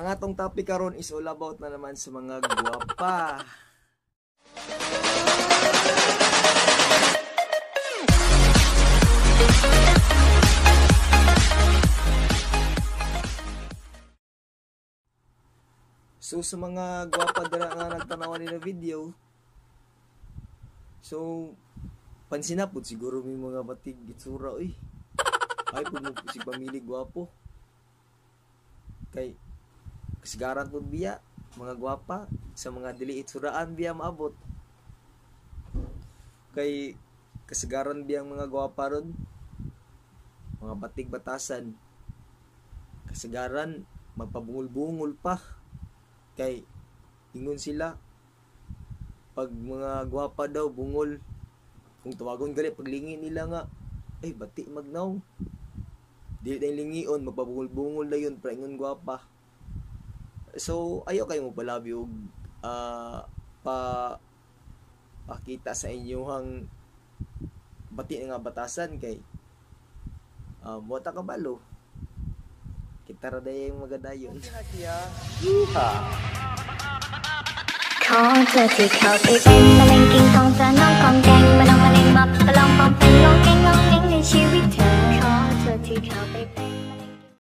Ang atong topic karon is all about na naman sa mga gwapa. So sa mga gwapa dira nga nagtanaw ni na video, so pansin na pud siguro may mga batig itsura oy. Ay pud mo si pamili gwapo. Kay kasigaran pud biya mga gwapa sa mga dili itsuraan biya maabot. Kay kasigaran biya ang mga gwapa ron, mga batig batasan. Kasigaran magpabungol-bungol pa. Kay ingon sila pag mga gwapa daw bungol, kung tawagon gali paglingin nila nga ay bati magnaw, dili na lingion, magpabungol-bungol na yun para ingon gwapa. So ayaw kayo mo palabi og pa pakita sa inyuhang bati nga batasan kay wa ta kabalo. Kita ra day magadayon. ขอเธอที่เข้าไปเป็นมะเร็งกิ่งทองจะน้องกองแกงมาลองมะเร็งมาปะลองปองเป็นงองแงงงองแงงในชีวิตเธอขอเธอที่เข้าไปเป็น